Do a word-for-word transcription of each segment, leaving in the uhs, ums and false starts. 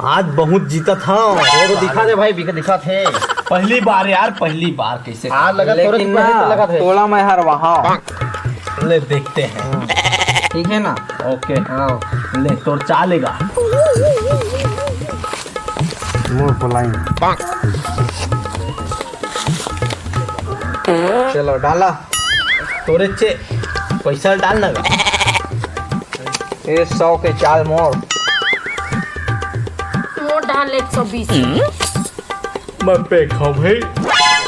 आज बहुत जीतत हँव। वो तो दिखा दे भाई, दिखा, दिखा थे। पहली बार यार, पहली बार। कैसे? आज लगा तोरे लेकिन से पहले ना, तो लगा थे। तोला मैं हरवाहूँ। ले, देखते हैं। ठीक है ना? ओके। हाँ। ले, तोर चालेगा। मोर पलाई। चलो, डाला। तोरे चे पैसा डाल ना बे। ए, सौ के चाल मोर। मोर डाल एक सौ बीस। मैं पे खाऊं भाई,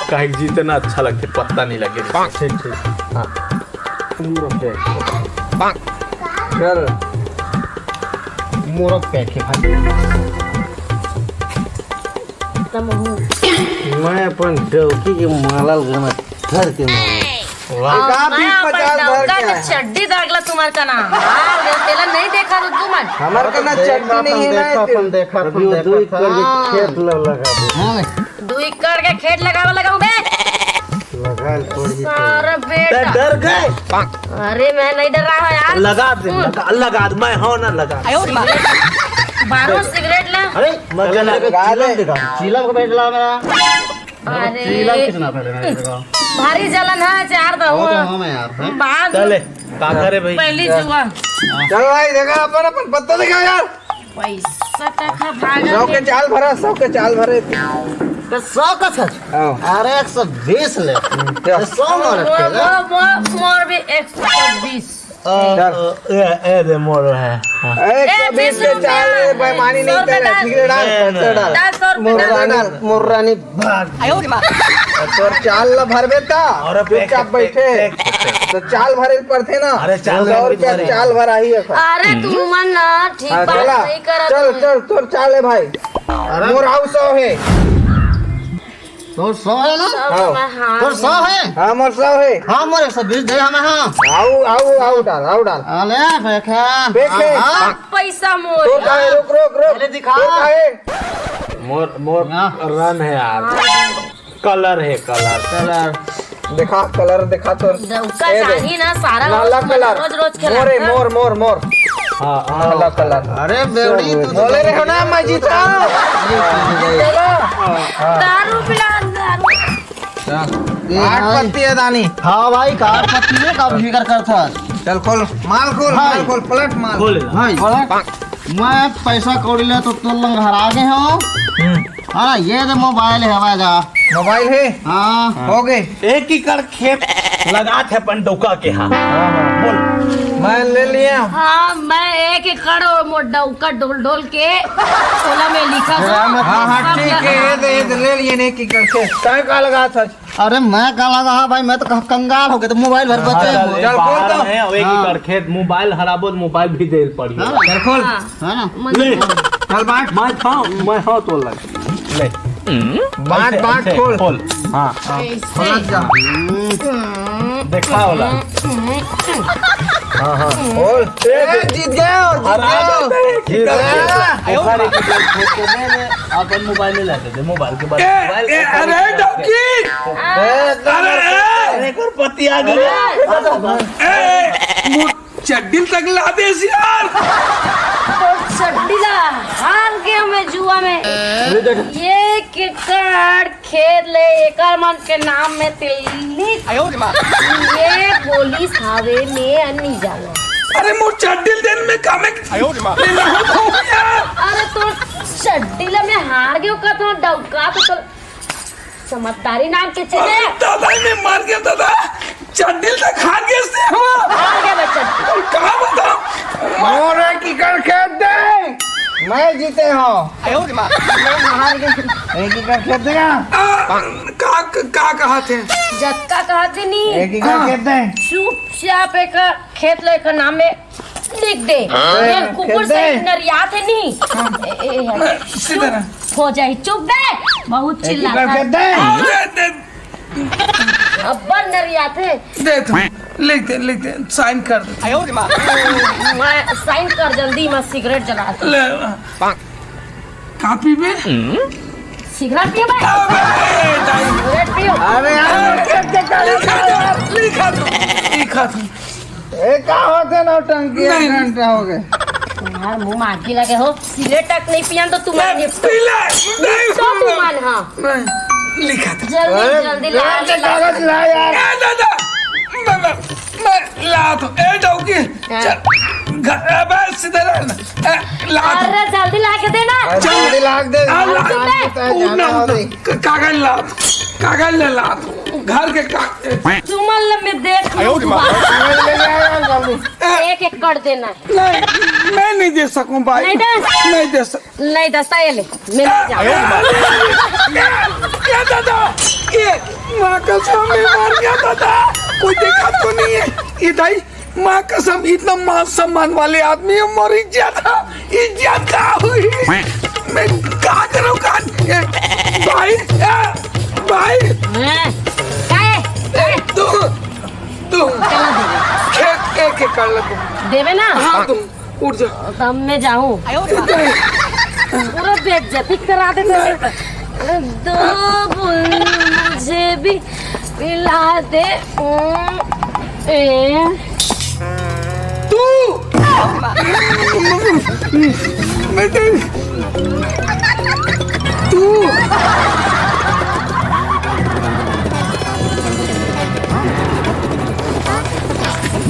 काहे कि जीतना अच्छा लगते, पत्ता नहीं लगे। ठीक, ठीक। हाँ। मोर पे। चल। मोर पे के भाई। तमहू। मैं अपन डौकी के माला ल गना धर के मारूं। वाह। एक आध मैं भी अपन पचास धर डौका के के आया। चड्डी दागला तुम्हार का ना। हाल रे, तेला नहीं देखा तो तुम। हमर का ना चड्डी नहीं है ना, देखा अपन, देखा अपन, अभी वो देखा दो एकड़ के था। खेत ल लगा दे। हाँ। दो एकड़ के खेत लगावा लगाऊं बे। लगा ले थोड़ी। सारा बेटा। डर गए। अरे मैं नहीं डर रहा हूँ यार। लगा दे, हम्म। लगा, लगा दे, मैं हूं ना, लगा दे। आयो रे माँ। बारह सिगरेट ला। अरे, मैं चल, लगा ले। चीलम दिखा, चीलम को बैठ ला मेरा। अरे। चीलम कितना पहले ना देखा। भारी जलन है, चार तो वो तो हुआ। हम है यार, हैं? बाद चले, का करे भाई? पहली जुआ। चल भाई, देखा अपन, अपन पत्ता दिखा यार। पैसा तक है भागा सौ के के। चाल भरा, सौ के चाल भरे। तो सौ का सच? हाँ। अरे, एक सौ बीस ले। हम्म, क्या? तो सौ मार मोर, के ले। मोर, मोर, मोर भी एक सौ बीस। अ, चल। अ, ए, ए दे मोर है। हाँ। एक सौ बीस के चाल, ए, बेईमानी नहीं करे, ठीक है, डाल, नहीं, पैसे नहीं। डाल। डाल, सौ रुपये मोर डाल। रानी, मोर रानी, भाग। आयो रे माँ। तोर चाल ला भरबे ता, और अब चुपचाप एक, एक, बैठे। एक, एक, एक। तो चाल भरे पड़थे ना, अरे, चाल सौ रुपया भरे। चाल भराही है। अरे, तुमन ना ठीक हाँ, बात चला। नहीं करत चल, हो। चल, तोर चाल है भाई। अरे। मोर आउ सौ है। तोर सौ है ना? सब हाँ। मैं हाँ तोर सौ है? हाँ, मोर सौ है। हाँ, मोर एक सौ बीस दे हमें, हाँ। आउ, आउ, आउ डाल, आउ डाल। अले, देखे। देखे। हाँ। पैसा मोर। तोर का है? रुक, रुक, रुक। पहले दिखा। तोर का है? मोर, मोर हाँ। रन है यार। हाँ। कलर है, कलर। कलर। देखा, कलर देखा तो। उसका ए दे। चाही ना, सारा काला रोज, कलर। रोज, रोज खेला। मोरे, हाँ। मोर, मोर, मोर। हाँ, हाँ। काला कलर। अरे, बेवड़ी, तू तो बोले रहे हो ना, मैं जीता। जीता। हाँ। दारू पिला, दारू। चल। ये आठ भाई। पत्ती है दानी। हाँ भाई, का आठ पत्ती में का फिकर करता है? चल खोल, माल खोल, हाँ। माल खोल, पलट माल। खोल। भाई, पलट। मैं पैसा कौड़ी ले तो तोर लंग हरा गए हो। हम्म। हाँ, ये तो मोबाइल है, हवा जा। मोबाइल है? हाँ। हो गए। एक एकड़ खेत लगात है अपन डौका के, हाँ। हाँ, हाँ। बोल। मैं ले लिया। हाँ, मैं एक एकड़ और मोर डौका डोल डोल के ओला में लिखा था। हाँ, हाँ, सब ठीक है, ये दे, ये दे, ले लिए एक एकड़ खेत। तय का लगात है? अरे, मैं का लगा, हाँ भाई, मैं तो कह-, कंगाल हो गए, तो मोबाइल भर हाँ, बचे चल, हैं। एक चल, बाहर खोल तो। में, एक हाँ। एकड़ खेत, मोबाइल हराबो, तो मोबाइल भी दे पड़ी। हाँ। चल खोल। हाँ। है ना? ले। चल बांट। मैं खाऊं, मैं हाँ तो लग। ले। बांट, ऐसे, बांट, ऐसे, खोल। खोल। हाँ। हाँ। ऐसे। खोल जा। हम्म। देखा होला। हाँ, हाँ। खोल। ए, जीत गए हो, जीत हरा गए हो। दे, जीत गए। हाँ। एक बार एक बार खोल के दे दे, अपन मोबाइल में ला दे, मोबाइल के बाद ए, मोबाइल ए, ओपन अरे, करके। डौकी। ए, अरे, अरे, एक और पत्ती आ गई। ए, मुझ चड्डी तक ला दे यार। तो चड्डी ला हार गया मैं जुआ में। ये किकड़ खेत ले एकर मन के नाम में तिल्ली। आयो रे माँ। ये बोलिस हावे में अन्नी जानो। अरे मोर चड्डी देन में कामे। आयो रे माँ। अरे तो चड्डी ला मैं हार गयो का तो डौका तो, तो समझदारी नाम के चीज है। अरे दादा, मैं मर गया दादा, चड्डी तक हार गया से हम। हार गया बच्चा। और कहाँ बताओ? मोरे की कर खेत दे, मैं जीते हो। आयो रे माँ। मैं हार गया। एक ही कर खेत देगा। आ, का, का कहा थे? जक्का कहा थे नहीं। एक ही कर खेत दे। चुपचाप एक खेत लो, एक नाम में लिख दे। हाँ? ये कुकुर खेत दे। से नरियात है नहीं। हाँ। ए, ए, ए, मैं सीधा चुप रहा। हो जाए, चुप बे। बहुत एक ही चिल्लाता कर है। खेत दे। दे, दे। अब्बर नरियात है। दे तू, लिख दे, लिख दे, साइन कर दे। आयो रे माँ। मैं साइन कर जल्दी, मैं सिगरेट जला। ले, कहाँ पीबे? सिगरेट पियो भाई। अबे, दाई। सिगरेट पियो। अरे यार, क्या, क्या, क्या लिखा था, लिखा था, लिखा था। ए, का होते नौटंकी, एक नहीं। घंटा हो गए। तुम्हार मुंह माखी लगे हो, सिगरेट तक नहीं पियन तो तुम्हार मैं निपटो। पी ले, नहीं निपटो पी ले। तुम्हार, हाँ। नहीं, लिखा था। जल्दी, अरे, जल्दी ला, यार, ला। कागज ला यार। ए दादा, मैं, मैं, मैं ला तो, ए डौकी, हाँ। चल, घर, अबे सीधे रह ना। ए, ला तो। अरे, जल्दी ला के देना। अरे, चल। जल्दी ला के दे। आ, ला। सुन बे। उठना, उठना। क-, कागज ला, कागज ले ला, घर के का-, सुमन ल मैं देख लूँ। कागज ले ले यार, जल्दी। एक एक कर देना। नहीं, मैं नहीं दे सकूं भाई। नहीं दे। नहीं दे सक- नहीं दे, सही ले, मैं नहीं जाऊँ। क्या, क्या दादा? ये माँ कसम, मैं मर गया दादा। कोई देखा तो नहीं है? ये दाई, माँ कसम, इतना मान सम्मान वाले आदमी है, मोर इज्जत, इज्जत का हुई? मैं का करूँ का? ये भाई, ए, भाई। हैं? का है? ए, तू, तू। चलो दे। खेत एक एक कर ले तू। देवे ना? हाँ, तुम। उठ जा। तब मैं जाऊं। पूरा बेइज्जती करा दे तूने। दो बुल मुझे भी पिला दे। ए। तू। मैं तेरी, तू।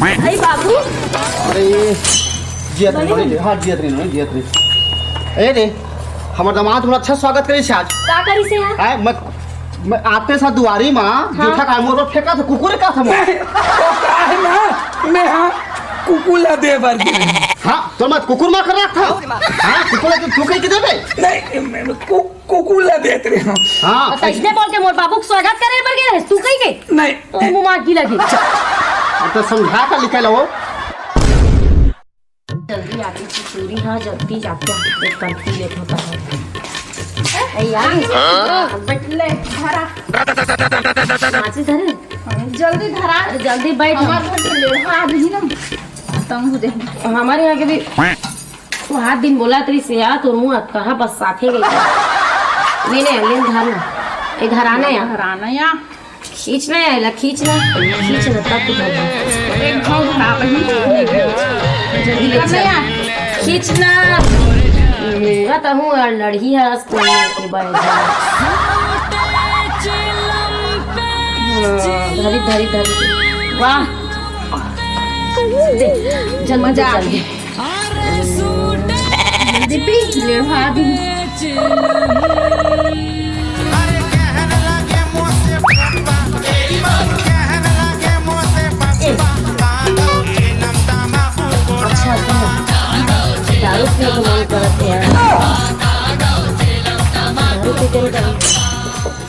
अरे बाबू। अरे, जियत रही, हाँ, जियत रही, जियत रही। ए रे, हमर दामाद मोर अच्छा स्वागत करिस आज। का करिस हे यार? आय, मैं, मैं आते साथ दुआरी मा, हाँ। जूठा का मोर फेंका था, कुकुर का था मोर। मैं, ओ, का है ना, मैं हाँ, कुकुर ला दे बर गे। हाँ, तो मत कुकुर मा कर रहा था। हाँ, कुकुर ला तो तू कह के देबे? नहीं, मैं, मैं कु-, कुकुर ला देत रहे हूँ। हाँ, तो ऐसने बोल के मोर बाबू के स्वागत करे बर गे रहे, तू कही के? नहीं। तो मुंह मार की लगी। अब तो समझा कर निकल वो। जल्दी आती थी चूरी, हाँ, जल्दी जाते हैं, एक कल्पी लेट होता है। ए, यार, बैठ ले, धरा। माचिस धरे? जल्दी धरा। अरे, जल्दी बैठ। हमारे घर के लेढ़ा आदमी ना, तंग हो जाएंगे। हमारे यहाँ के भी वो हाथ दिन बोला तेरी से यार, तोर मुंह कहाँ बस साथे गई। ले, ले, ले, धर ना। ए, धराना या। धराना या। खींचना या, ला, खींचना। खींचना, तब तो धरना। एक घाव उठा, वही खींचने के। जल्दी ले, करना चल। या। खींचना। मेरा तो हूँ यार, लड़ही है, आज कोई नहीं, कोई बाय जाए। हाँ, धरी, धरी, धरी। वाह। दे, जल्दी, मजा आ जल्दी। गया। दीदी, लेढ़ा दी। अच्छा, सुनो। दारू पिए के मन करत हे यार। दारू पी के निकल।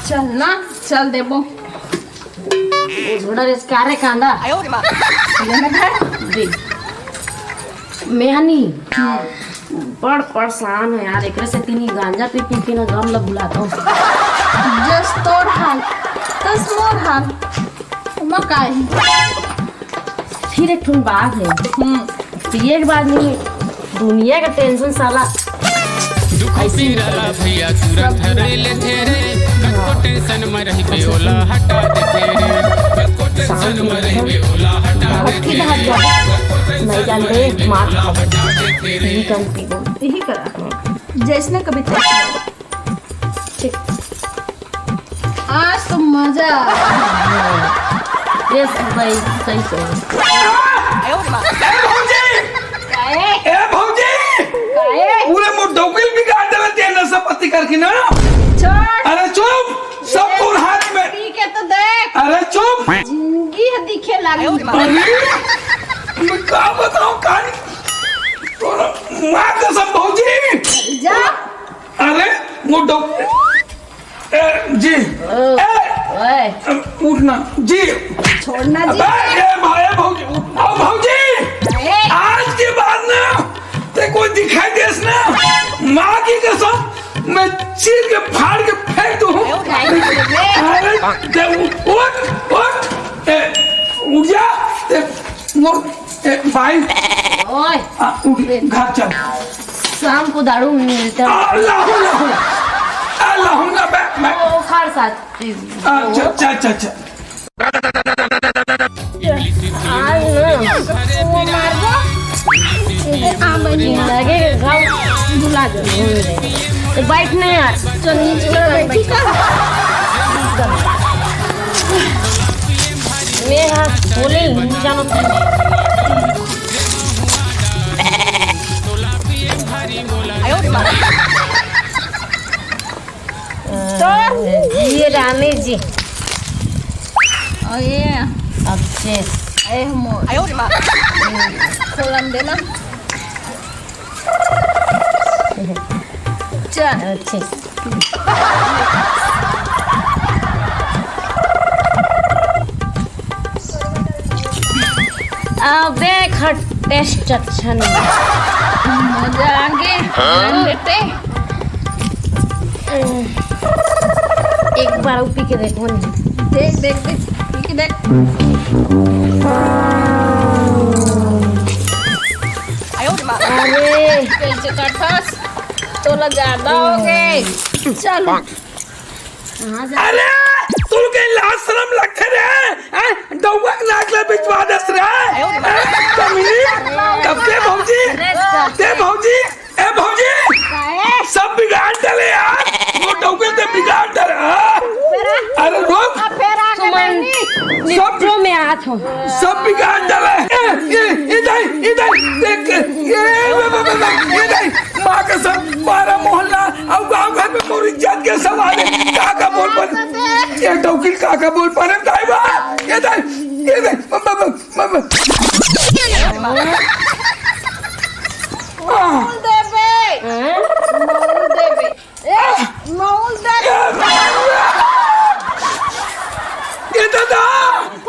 चल ना, चल देबो। वो झोड़ा रेस का रे कांदा? ले ना घर। दे। मैं हनी। बड़ परेशान हो यार, एकरे से तीन गांजा पी पी के ना गम ला भुलाता हूँ। जस तोर हाल, तस मोर हाल। ओमा का ही? फिर एक ठुन बात है। हम्म। पिए के बाद नहीं, दुनिया का टेंशन साला दुख ऐसी पीरा ला भैया तुरंत हर लेथे रे। कतको टेंशन में रहिबे ओला हटा देथे रे। कतको टेंशन में रहिबे ओला हटा देथे रे। नहीं जानते, मार खा। यही कम पीबो। यही करा। जैसने कभी तैसने। ठीक। आज तो मजा आ गया। ये भाई सही कहे। ए भौजी! काहे? ए भौजी! काहे? पूरे मोर डौकी ल बिगाड़ देला ते नशा पत्ती करके ना। छोड़। अरे चुप! सब तोर हाथ में। पी के तो देख। अरे चुप! जिंदगी है दिखे लागी। अरे, मैं का बताऊं, कान तोरा माँ कसम भौजी। जा। अरे, मोर डौकी। ए, जी। ए, ओए। उठना। जी। छोड़ना जी। अबे, ए, भाई, भौजी, उठाओ, भौजी। ए। आज के बाद ना, ते कोई दिखाई देस ना, माँ की कसम, मैं चीर के, फाड़ के फेंक दूँ। ए, भाई, ए। अरे, ते उठ, उठ, उठ। ए, उठ जा। ए, मोर, ए, भाई। ओए। आ, उठ, घर चल। शाम को दारू मिलता है। आ, लाहू, लाहू। आ, लाहू ना, मैं, मैं। ओ, खार साथ। आ, चल, चल, चल, चल। आज ना, वो मार दो। ए, आ, बनी। तो बैठ ना यार, चल नीचे ना बैठ। मैं हाथ बोले ही नहीं जानो। तो ये रानी जी। और ये अब चेस। ए, हम खोलन देना। चल। अच्छे। अबे खट, टेस्ट अच्छा नहीं। मजा आ गया। हाँ? बेटे। एक बार पी के देखो ना। देख, देख, देख, पी के देख। अरे। कैसे कटस? तोला ज्यादा हो गए। चल। अरे, तू के लाज शरम लगथे रे? हैं? डौवा के नाक ला बिचवा दस रे? हैं? कमीनी, कब से भौजी? ते भौजी? ए भौजी, सब बिगाड़ डाले यार। वो डौके ते बिगाड़ डाले, हाँ? अरे रुक। सुमन, सब निपटो, मैं आत हूँ। सब बिगाड़ डाले। ए, ए, ए दाई, ए दाई, देख, ए, ए, ए, ए, ए दाई, माँ कसम, बारह मोहल्ला, अब गाँव घर में मोर इज्जत के सवाल है। का का बोल पर, ये डौकी का का बोल पर, दाई बा, ये दाई, ये दाई, ब-, ब-, ब-, ब-, ब-, आह। मौल देबे। हैं? मौल देबे। ए, मौल देबे। ये दादा,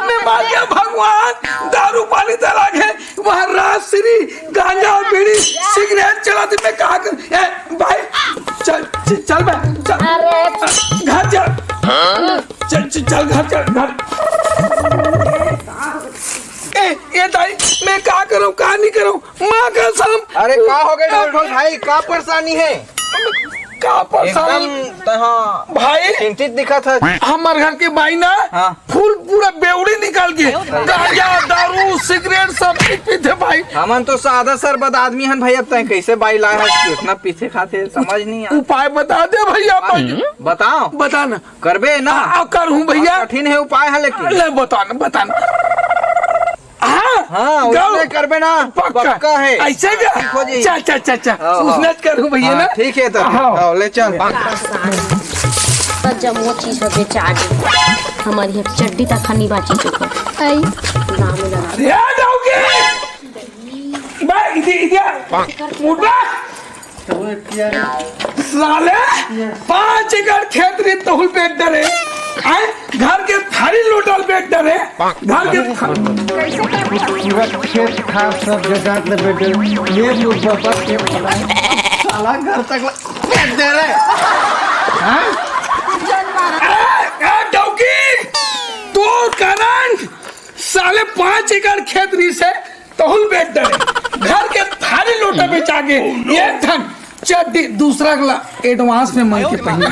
मैं मर गया भगवान, दारू पानी तलाक है, वहाँ राजश्री, गांजा और बीड़ी, सिगरेट चलाते मैं कहा कर, ए, भाई, चल, चल, चल बे, चल। अरे। घर चल। चल, चल, चल, घर चल, घर। ए, ये दाई, मैं का करूँ, का नहीं करूँ? माँ कसम। अरे, का हो गए ढोल ढोल भाई, का परेशानी है? का परेशानी? एकदम तहाँ भाई, चिंतित दिखत है। हमर घर के बाई ना, हाँ। फुल पूरा बेवड़ी निकल गए। गांजा, दारू, सिगरेट सब पी, पीथे भाई। हमन तो सादा सरबत आदमी हन भाई, अब तय कैसे बाई लाए है, कितना पीछे खाते, समझ नहीं आ। उपाय बता दे भैया, भाई। बताओ। बता ना। करबे ना। आ, आ, कर हूँ भैया। कठिन है उपाय है लेकिन। ले बता ना, बता ना। हाँ, हाँ, गौ। उसने करबे ना, पक्का। पक्का है। ऐसे क्या? ठीक हो जाई। चल, चल, चल, चल। हाँ, हाँ। उसने करूँ भैया हाँ, ना। ठीक है तो। हाँ। हाँ, ले चल। तो जम्मो चीज हो बेचा दे। हमारी एक चड्डी तक नहीं बाची चुका। आई। नाम लगा। अरे आ जाओगे। बा, इधर, इधर। उठ बा। साले, पाँच एकड़ खेत री तहुल बेच डरे, हैं? घर के थारी लोटा ल बेच डरे, घर के था- पूरा खेत खार सब जजात ले बेच डरे, ये मुर्गा बस के साला घर तक ला बेच दे रे। हाँ? ए, ए, डौकी, तोर कारण साले पाँच एकड़ खेत री से तहुल बेच डरे, घर के थारी लोटा बेचा के, ये धन चड्डी दूसरा गला एडवांस में मंग के पहने।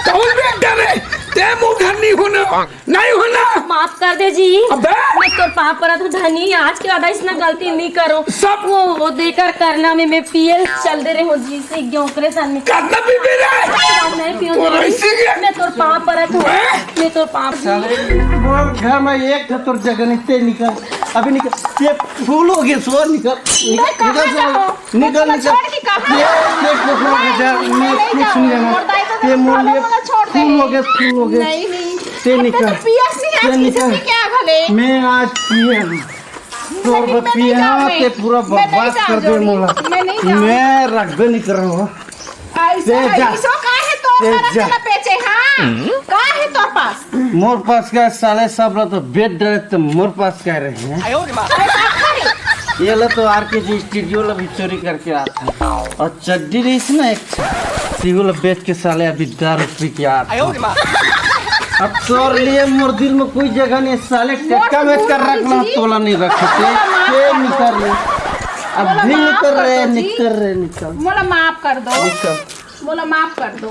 तहुल बेच डरे, ते मुंह घर नहीं होना, नहीं होना। माफ कर दे जी। अबे! मैं तोर पाँव परत हूँ धनी, आज के बाद ऐसना गलती नहीं करो। सब वो, वो देकर करना में मैं पियल चल दे रहे हूँ जी, से क्यों परेशान में। करना भी मेरा है। नहीं पीऊँ तो जी। ऐसे क्या? मैं तोर पाँव परत हूँ। हैं? मैं तोर पाँव साले, मोर घर में एक ठो तोर जगह नहीं, ते निकल, अभी निकल, ये फूल हो गए, सो निकल, निकल, मैं कहाँ निकल, सो, जाऊँ? निकल, मैं निकल। छोड़ के कहाँ ये, जाऊँ? ये फूल हो गए, जा, नहीं, मैं नहीं कुछ जाऊँ। नहीं लेना। मोर दाई तो ये मोर बोला, लिए बोला, छोड़ दे। फूल हो गए, फूल हो गए। नहीं, नहीं। ते इतना निकल, तो पियस नहीं है, ते किसी निकल। से क्या भले? मैं आज पिए हूँ। तोर लेकिन मैं नहीं पिए जाऊँ, हाँ, मैं। ते पूरा मैं नहीं बर्बाद जाऊँ कर दे जोड़ी। मोला। मैं नहीं जाऊँ। मैं रखबे नहीं कर रहा हूँ। ऐसा ते है, जा। इसो का है तोर ते तरफ जा। से ना बेचे, हाँ? का है तोर पास? मोर पास का साले सब ला तो बेच डरे, तो मोर पास का रहे हैं? अरे बाप रे। ये ला तो आर के जी स्टूडियो ला भी चोरी करके आता है। और चड्डी रही ना एक, सीहू ला बेच के साले अभी दारू पी के आता है। अब तोर लिए मोर दिल में कोई जगह नहीं, साले टेक्का बेच कर रखना, तोला नहीं रखते। ये निकल रहे, अब मोला भी माफ निकल कर रहे, दो जी। निकल रहे, निकल। मोला माफ कर दो। निकल। मोला माफ कर दो।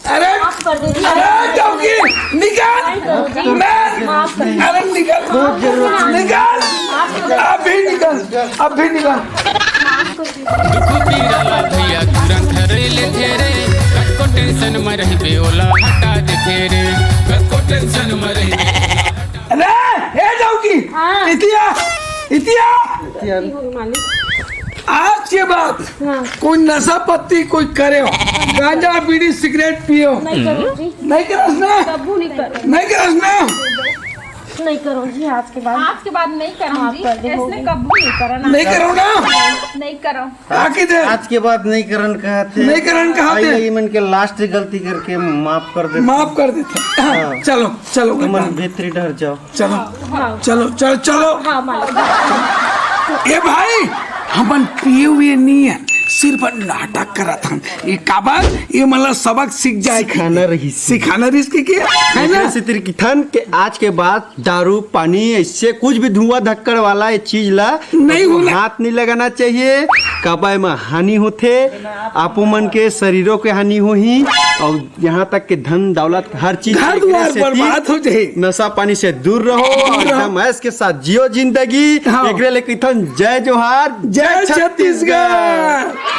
अरे, माफ कर दो जी। अरे, डौकी, निकल। माफ कर दो। मैं, माफ कर दो। अरे, निकल। कोई जरूरत नहीं। निकल। माफ कर दो। अभी निकल, अभी निकल। माफ कर दो। दुख पीरा ला भैया तुरंत हरे। तोला हटा देथे रे, कतको टेंशन म रही। अरे, हे जाऊंगी। हाँ। इतिया, इतिया। मालिक। आज के बाद हाँ। कोई नशा पत्ती कोई करे हो, गांजा, बीड़ी, सिगरेट पियो, नहीं करो जी। नहीं करस ना, कबू नहीं करो। नहीं करस ना। नहीं करो जी, आज के बाद। आज के बाद नहीं करम माफ जी, कर दे, ऐसने होगी। कबू नहीं करना। नहीं करो ना। नहीं करो। आके दे। आज के बाद नहीं करन कहत हे। नहीं करन कहत हे। आई, आई मन के लास्ट गलती करके माफ कर दे। माफ कर देथे। हाँ। चलो, चलो, हमन बेहतरी डर जाओ। चलो, हाँ। चलो, चलो, चलो। हाँ, मालिक। ए भाई, हमन पिए हुए नहीं है, सिर्फ नाटक करत हन। ये काबर? ये मतलब सबक सीख जाए। सिखाना रही। सिखाना रही इसके के, है ना? एकरे सेती किथन के आज के बाद दारू पानी ऐसे कुछ भी धुआं धक्कड़ वाला ये चीज ला नहीं होना। हाथ नहीं लगाना चाहिए। काबर एमा हानि होथे, आपो मन के शरीरों के हानि होही और यहाँ तक के धन दौलत हर चीज घर एकरे द्वार सेती बर्बाद हो जाए। नशा पानी से दूर रहो और दूर रहो। एकदम ऐश के साथ जियो जिंदगी। हाँ। एकरे ले किथन जय जोहार, जय जय छत्तीसगढ़। छत्तीसगढ़।